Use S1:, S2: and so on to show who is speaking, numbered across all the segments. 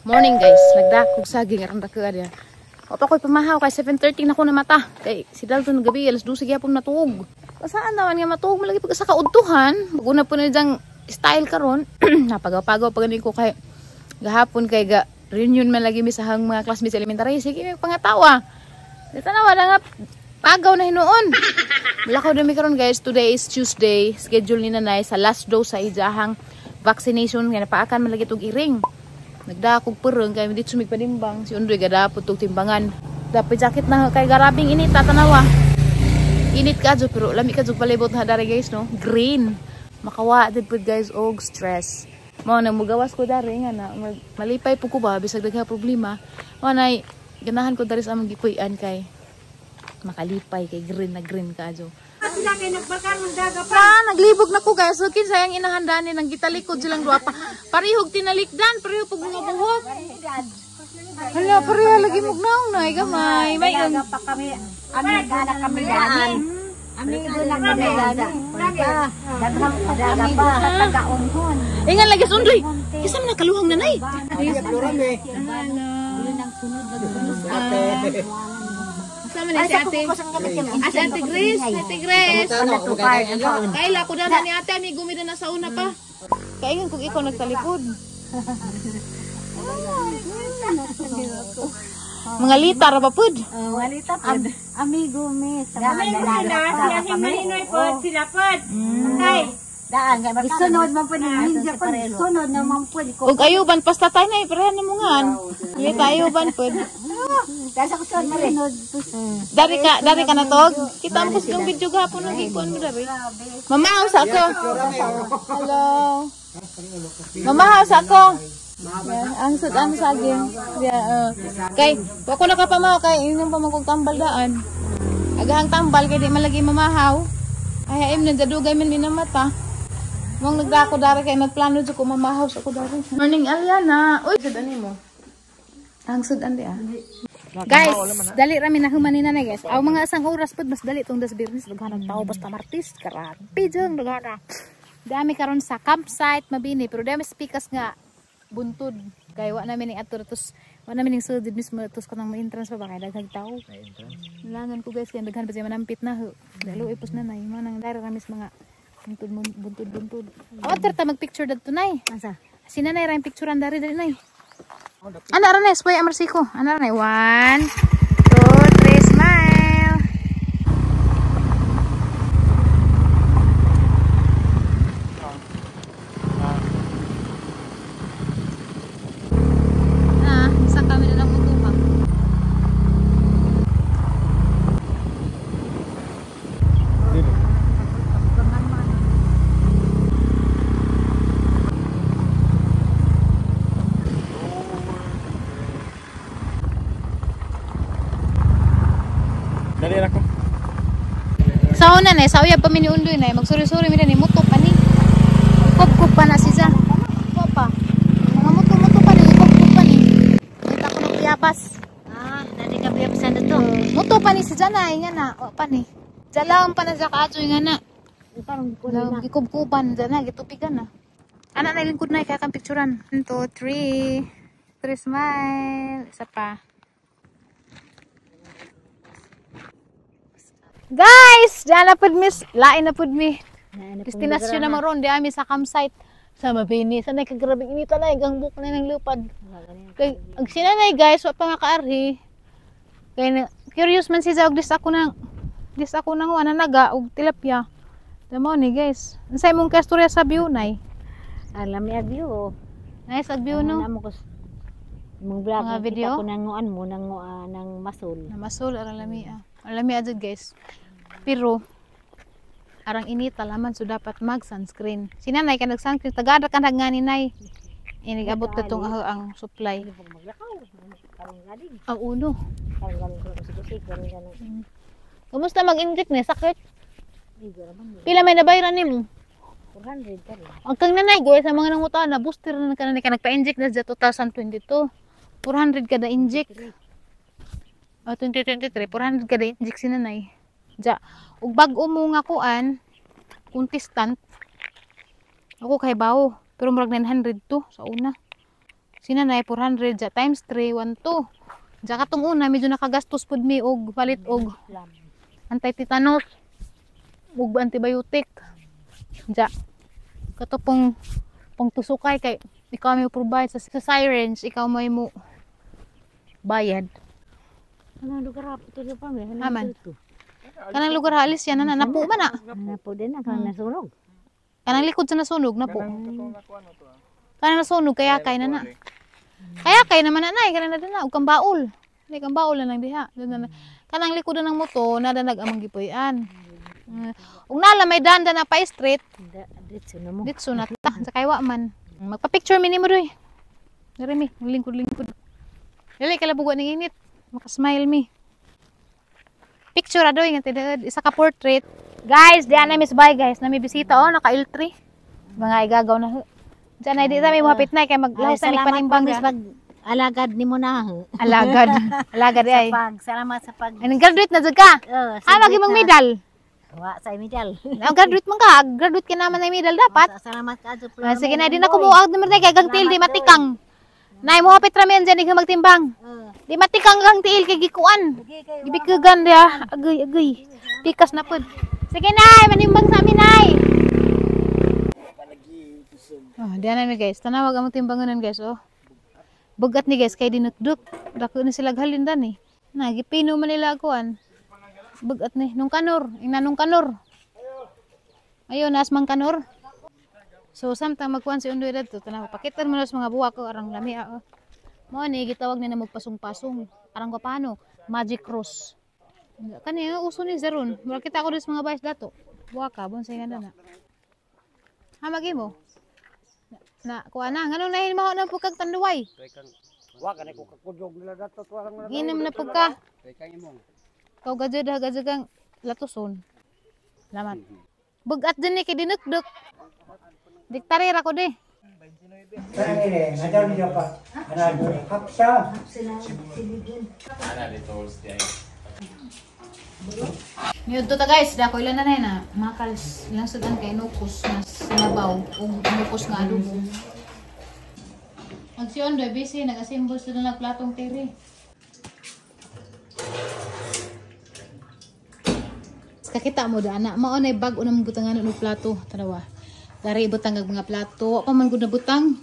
S1: Morning guys, nagdakog saging aron dako adya. Wa pa ko'y pamahaw kay 7:30 na ko namata. Kay si Dalton gabi alas 12 gyapon natuog. Saan naman nga matuog malagi pag sa kaudtuhan. Baguna po na diyang style karon. Napagaw-pagaw pa gani ko kay gahapon kay ga reunion man lagi mi sa hang mga classmates elementary. Sige may pangatawa. Tanawa na nga pagaw na hinuon. Mulakaw na mi karon guys. Today is Tuesday. Schedule ni nanay sa last dose sa ijahang vaccination nga napaakan man lagi tog iring. Nagdakog pereng kay dito sumig panimbang si Undoy gadapot tog timbangan. Dapat jacket na kay garabing init tatanawa. Init kadyo pero lami kadyo palibot na dari guys no. Green. Makawa did pud guys og stress. Mao na mugawas ko dari nga na malipay po ko ba bisag dagha problema. Mao nay ganahan ko dari sa among gipuy-an kay makalipay kay green na green kadyo.
S2: Sila kay nagbakar ng daga pa.
S1: Pa, naglibog na ko guys. So kinsay ang inahanda ni nang gitalikod silang duha pa. Parehog tinalikdan, pareho pug mga buhok. Hala, pareho lagi mugnaong nay gamay. May ang
S2: pa kami. Ami na kami dani. Amigo na kami dani. Daghang daga pa sa taga-unhon.
S1: Ingan lagi sundoy. Kinsa man nakaluhang nanay? Sama ni si ate. Ah, si Ate Grace, Ate Grace. Kaila ko na ni ate, amigo mi na sa una pa. Kaingan kung ikaw nagtalikod. Mga lita ra ba pud?
S2: Walita pud. Amigo mi sa mga dalaga. Sila si Marinoy pod, sila pod. Kay daan kay sunod man pud ninja pud, sunod na man pud.
S1: Ug ayuban pasta tay nay parehan na mo ngan. Lita ayuban pud.
S2: Dasa ko sunod Marinoy.
S1: Dari ka na tog. Kita mo sa video gahapon nang gikuan mo dari. Mama usa ko. Hello. Mama usa ko. Yeah, ang sud ang saging. Yeah, kay wa ko nakapamaw kay inyong pamangkog tambal daan. Agahang tambal kay di malagi mamahaw. Ay aim na dugay man minamata. Mong nagdako dari kay nagplano jud ko mamahaw sa ko dari. Morning Aliana. Uy, sud ani mo. Ang sud andi ah. Guys, dali rami na human ni nanay guys. Aw mga isang oras pud mas dali tong das Biyernes daghan tao basta Martes. Grabe jud daghan. Dami karon sa campsite Mabini pero dami speakers nga buntod kay wa namin ning ato tos wa namin ning sulod mismo tos kanang entrance pa ba kay daghang tao. Langan ko guys kay daghan pa siya manampit na ho. Dalo ipos na nay mo nang dara kami sa mga buntod buntod buntod. Aw ta mag picture dadto nay.
S2: Asa?
S1: Si nanay ra yung picturean dari dali nay. Ana ra nay, spray amarsi ko. Ana ra nay. 1 2 3 smile. Ah, isa kami na lang mutuha.
S3: Dali ra ko.
S1: Sa una na, sa uyab pa mi ni Undoy na, magsuri-suri mi ni muto pa ni. Ikop-kop pa na siya. Ko pa. Mga muto-muto pa ni, ikop-kop pa ni. Kita ko ng piyabas.
S2: Ah, nani ka piyabas na to.
S1: Muto pa ni si Janay nga na, o pa ni. Jalawon pa na siya kaadyo nga na. Gikub-kuban dyan na, gitupigan na. Ana na lingkod na, kaya kang picturean. 1, 2, 3. 3 smile. Isa pa. Guys, diyan na pud miss, lain na pud mi. Destinasyon na maron, di ami sa campsite sa Mabini. Sa nay kagrabing inita na, gang buko na ng lupad. Kay ang sinanay guys, wa pa makaarhi. Kay curious man si Zog, dis ako nang wana naga og tilapia. Damo ni guys. Unsay mong kastorya sa view nay?
S2: Alam ni view.
S1: Nice ag view no.
S2: Namo ko mong vlog
S1: mga video
S2: ko nanguan mo nanguan ng masol.
S1: Na masol arang lami ah. Ang lami adjud guys. Pero arang inita laman so dapat mag sunscreen. Si nanay ka nag sunscreen tagada ka nagngani nay. Inigabot ka tong ang supply. Ang uno. Kumusta mag-inject ni sakit? Pila may nabayran nimo?
S2: 400 ka rin.
S1: Ang kang nanay guys sa mga nangutana booster na ka nanay ka nagpa-inject na sa 2022. 400 kada inject. O 2023 400 kada inject si nanay. Ja, ug bag-o mo nga kuan contestant. Ako kay bawo, pero murag 900 to sa una. Sina nay 400 ja times 3 1 2. Ja katong una medyo nakagastos pud mi og palit og anti-tetanus ug antibiotic. Ja. Kato pong pong tusukay kay ikaw may provide sa syringe, ikaw may mo bayad.
S2: Anong lugar apo to pa mi?
S1: Aman. Kanang lugar halis yan na napo man na.
S2: Napo din ang kanang nasunog.
S1: Kanang likod sa nasunog napo. Kanang nasunog kaya kay na na. Kaya kay naman na nay kanang na og kang baol. Nay kang baol na lang diha. Kanang likod na ng moto nadanag among gipuy-an. Ug nala may danda na pa street,
S2: Ditso na mo.
S1: ditso na ta sa kaywa man. Magpa-picture mi nimo doy. Diri mi, lingkod-lingkod. Dili kalabugo ning init. Maka-smile mi. Picture adoy nga tidaod isa ka portrait. Guys, di ana miss bye guys, nami bisita oh naka L3. Mga igagaw na. Diyan ay di ta mi mohapit na kay maglahos na mi
S2: Salamat
S1: panimbang
S2: po, miss, pag alagad ni mo na.
S1: Alagad. Alagad ay.
S2: Pag, salamat sa pag...
S1: Anong graduate na jud ka? Ah, magi mong medal.
S2: Wa sa medal.
S1: Ang graduate man ka, graduate ka naman ng medal dapat.
S2: Salamat ka adto.
S1: Ah, sige na, di na kumuag naman tayo kay gang tiil di matikang. Nay mo hapit ramen dyan ikaw magtimbang. Di matikang gang tiil kay gikuan. Gibikugan dia, agoy agoy. Pikas na pud. Sige nay, manimbang sa amin nay. Oh, diyan na mi guys. Tanawag ang timbanganan guys oh. Bugat ni guys kay dinukduk. Dako ni sila halin dan eh. Na gipino man nila kuan. Bugat ni nung kanor, ingna nung kanor. Ayo nas mang kanor. So samtang magkuan si Undoy dadto tanaw pakitan mo na sa mga buwak ko arang lami ah. Oh. Mo ni gitawag ni na magpasong-pasong. Arang ko paano? Magic cross. Kani uso ni Zeron. Mura kita ko sa mga bayas dato. Buwak ka bonsai nga na. Ha magi mo? Na kuan na nganong nahin mo na pugkag tanduay.
S3: Wa kanay ko kakudog nila dato tuwarang na.
S1: Ginom na pugka.
S3: Kay imong.
S1: Kaw gadyo dah gadyo kang latuson. Salamat. Bugat din ni kay dinukduk. Diktarir ako di.
S3: Hapsa.
S1: Niudto ta guys, dako ilan na na makals ilang sudan kay nukos na sinabaw ug nukos nga adobo. Ag si Ondoy busy nag-assemble sila ng platong tiri. Kakita mo da ana, mao nay bag-o namong butangan og plato, tanawa. Dari ibutang ang mga plato, wa pa man gud nabutang.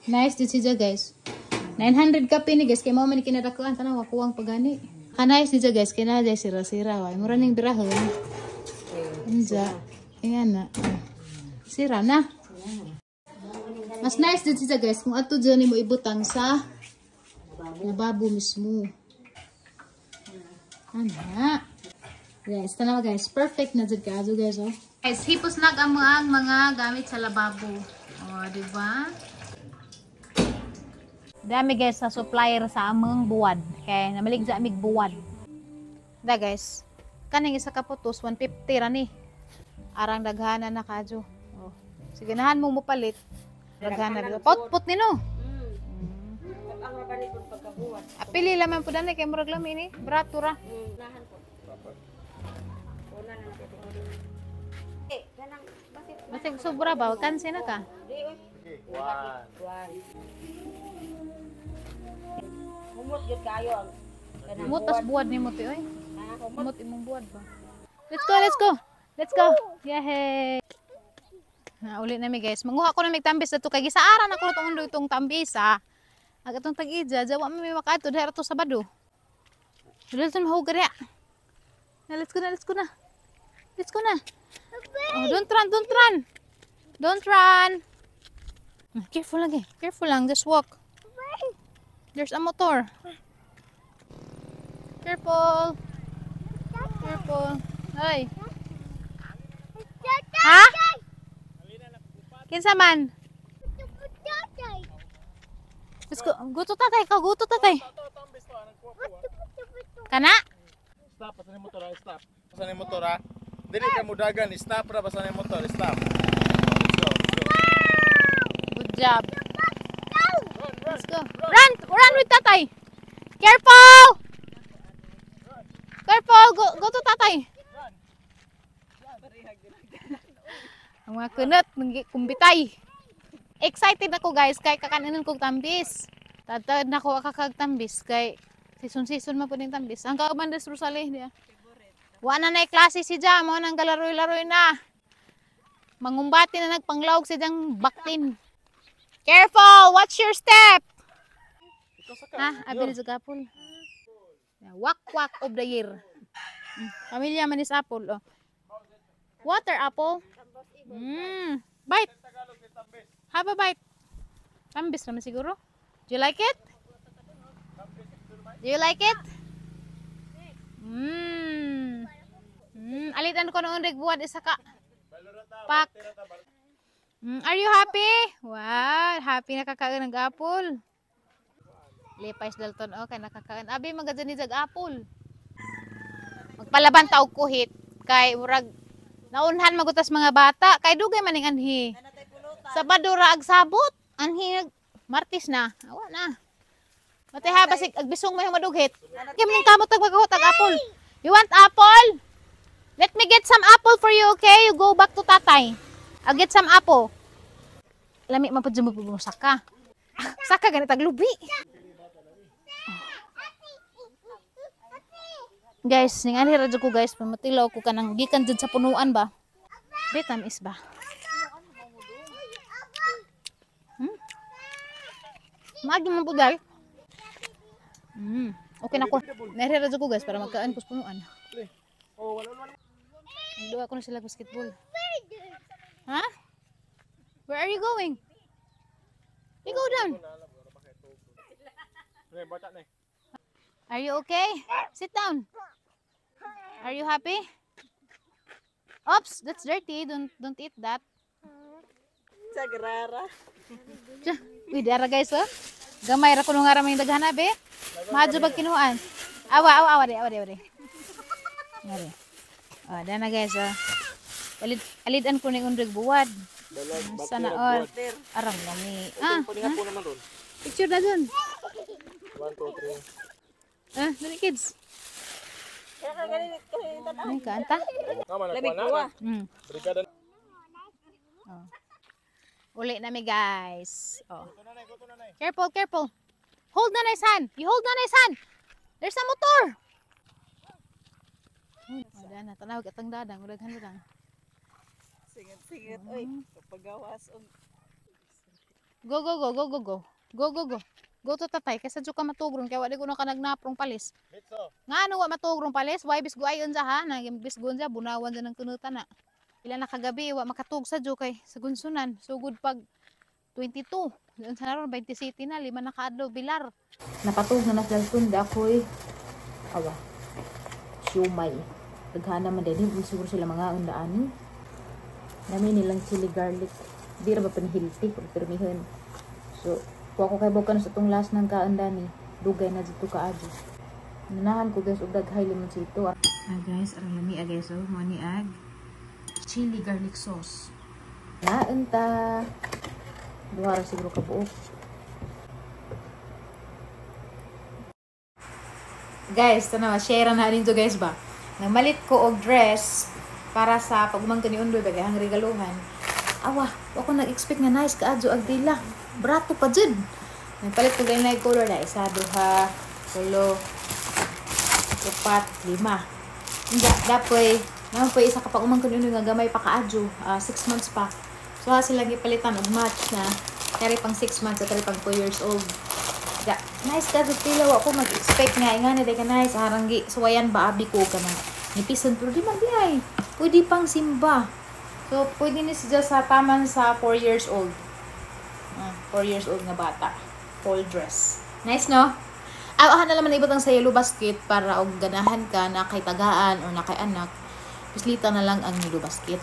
S1: Nice din siya guys. 900 kape ni guys kay mao man ni kinadakuan tanawa kuwang pagani. Ka nice siya guys kay naa sira-sira wa. Mura ning birahon. Unja. Ayan na. Sira na. Mas nice din siya guys kung ato dyan mo ibutang sa lababo mismo. Ana. Guys, tanawa guys, perfect na jud kaayo guys oh. Guys, hipos nag ang mga gamit sa lababo. Oh, di ba? Dami guys sa supplier sa among buwad. Kay namalig sa amig buwad. Da guys, kaning isa ka putos 150 ra ni. Arang daghana na kadyo. Oh. Sige nahan mo mopalit. Daghana ba? Pot-pot ni no. Apili laman po dani kay murag lami ni. Brato ra. Basig sobra ba? Kansi na ka. Humot tas buwad ni mo ti oy. Humot imong buwad ba. Let's go, let's go. Let's go. Yay. Na uli na mi guys. Manguha ko na mig tambis dato kay gisaaran ako tong undo itong tambis ah. Ag atong tag-ija, jawa mi makaadto dahil ato Sabado. Dili to mahuga diha. Na let's go na, let's go na. Let's go na. Oh, don't run, don't run. Don't run. Careful lang eh. Careful lang, just walk. There's a motor. Careful. Careful. Ay. Ha? Kinsa man? Let's go. Go to tatay. Ka, go to tatay. Kana?
S4: Stop, basta ni motor, ah, stop. Basta ni motor, ah. Dili ka mudagan, stop ra basta ni motor, stop. Let's go, let's go.
S1: Good job. Let's go. Run! Run with tatay! Careful! Careful! Go, go to tatay! Ang mga kunat, kumbitay. Excited ako guys kay kakainin kog tambis. Tatad na ko kakag tambis kay season-season man pud ning tambis. Ang kauban des Rosalie diya. Wa na nay klase si Ja, mo nang galaroy-laroy na. Mangumbati na nagpanglawg si Jang baktin. Careful, watch your step. Ha, abi ni sa apple. Wak wak of the year. Pamilya man is apple oh. Water apple. Bite. Have a bite. Tambis naman siguro. Do you like it? Do you like it? Alitan ko noon buwad isa ka. Pak. Are you happy? Wow, happy nakakaon ng apple. Lipay Dalton oh kay nakakaon. Abi magadyan ni jag apple. Magpalaban ta og kuhit kay murag naunhan magutas mga bata kay dugay man ning anhi. Sabado ra ag sabot. Anhi Martes na. Awa na. Mati ha basig agbisong may madughit. Kay man kamot tag magahot ag apple. You want apple? Let me get some apple for you, okay? You go back to tatay. I'll get some apple. Lami man pud mo saka. Saka ganit ag lubi. Guys, ning anhi ra jud ko guys, pamatilaw ko kanang gikan jud sa punuan ba. Betam is ba. Maagi man pud guys. Okay na ko. Nere ra jud ko guys para magkaan ko sa punuan. Nagduwa ko na sila basketball. Ha? Where are you going? You go down. Are you okay? Sit down. Are you happy? Oops, that's dirty. Don't eat that.
S2: Sagrara.
S1: Uy, dara guys oh. Gamay ra kuno nga ra may daghan be. Maadyo bag kinuan. Awa awa awa de awa de awa de. Ngari. Oh, dana guys oh. Alid-an ko ning undog buwad. Sana all. Aram lami. Ah, picture na dun.
S4: 1, 2, 3.
S1: Ah, dali kids. Ay, kaanta.
S4: Brigada.
S1: Oh. Uli na mi guys. Oh. Careful, careful. Hold nanay's hand. You hold nanay's hand. There's a motor. Oh, dana tanaw atang dadang daghan dadang.
S2: Singat-singat oy, kapagawas og
S1: Go go go go go go. Go go go. Go to tatay kaysa jud ka matugron kay wa di ko na ka nagnaprong palis. Nga ano wa matugrong palis? Why bisgo ayon sa ha? Naging bisgo unsa bunawan sa nang tunutan na. Ila na kagabi wa makatug sa jud kay sa gunsunan. Sugod pag 22. Doon sa naron 20 city na lima na kaadlaw bilar.
S5: Napatug na Dalton da ako'y awa. Siumay. Daghana man din siguro sila mga undaan. Nami nilang chili garlic. Di ra ba panhilti kung pirmihan. So, wa ko kay bukan sa tong last ng kaanda ni. Dugay na dito kaadyo. Nanahan ko guys og daghay limoncito. Ah guys, arang lami ah guys oh, mo ni ag chili garlic sauce. Naunta. Duha ra siguro ka buok.
S1: Guys, tanawa share na ninyo guys ba. Nagmalit ko og dress para sa pagumangka ni Undoy bagay ang regaluhan. Awa, wa ko nag-expect nga nice kaadyo ag dila. Brato pa jud. Nagpalit ko ganay color na isa, duha, tulo, upat, lima. Hindi, dapoy, naman po isa kapag umangkon yun nga gamay pa kaadyo, 6 months pa. So ha sila gipalitan og match na kari pang 6 months at kari pang 2 years old. Da, nice ka pila wa ko mag-expect nga ingani day ka nice harang gi suwayan ba abi ko kanang nipisan pero di man di ay. Pwede pang simba. So pwede ni siya sa taman sa 4 years old. 4 years old nga bata. Full dress. Nice no? Ah, na naman ibutang sa yellow basket para og ganahan ka na kay tagaan or na kay anak. Pislita na lang ang yellow basket.